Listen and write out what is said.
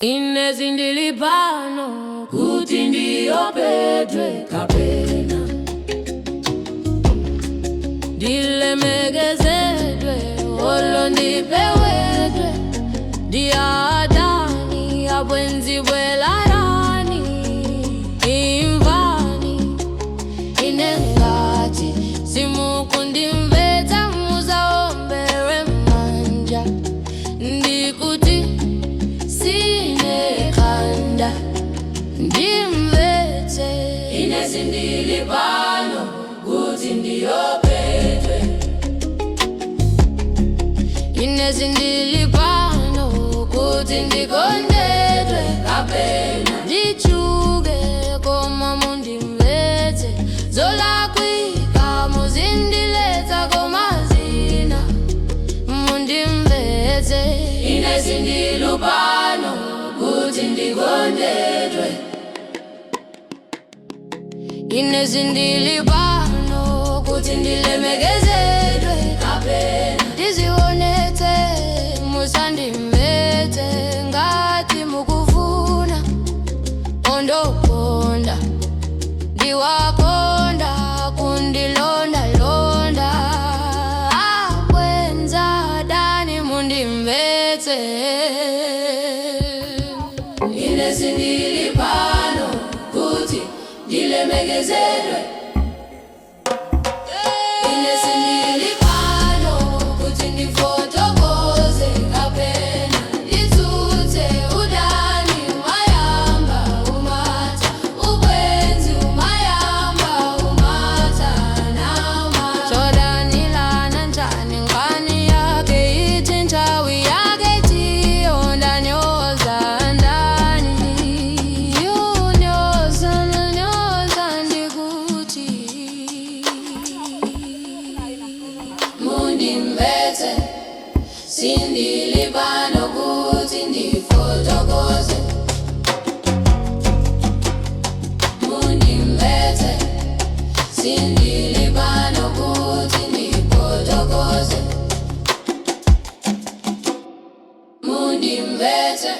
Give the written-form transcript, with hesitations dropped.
Ine sindili pano kuti ndiopedwe kapena ndilemekezedwe, olo ndipewedwe ndi adani. Abwenzi bwelarani, imvani, ine ngati simukundimvetsa muzaombere manja, ndikuti sine khanda, ndimvetse. Ine sindili pano kuti ndiopedwe. Ine sindili pano kuti ndikondedwe kapena ndichuke, koma mundimvetse. Zolakwika muzindiletsa, koma zina mundimvetse. Ine sindili pano kuti ndikondedwe. Ine sindili pano kuti ndilemekezedwe kapena ndizionetse, musandimvetse. Ngati mukufuna ondokonda, ndiwakonda kundilondalonda. Abwenza dani, mundimvetse. Ine sindili pano kuti ndilemekezedwe. Ine sindili pano kuti ndifotokoze kapena nditsutse. Udani umayamba umatha, ubwenzi umayamba umatha nama. Chodanilana njani, nkhani yake iti, nthawi yake tiyo, ndanyoza ndani, unyoza nyoza, ndikuti mundimvetse. Sindili pano kuti ndifotokoze, mundimvetse. Sindili pano kuti ndifotokoze, mundimvetse.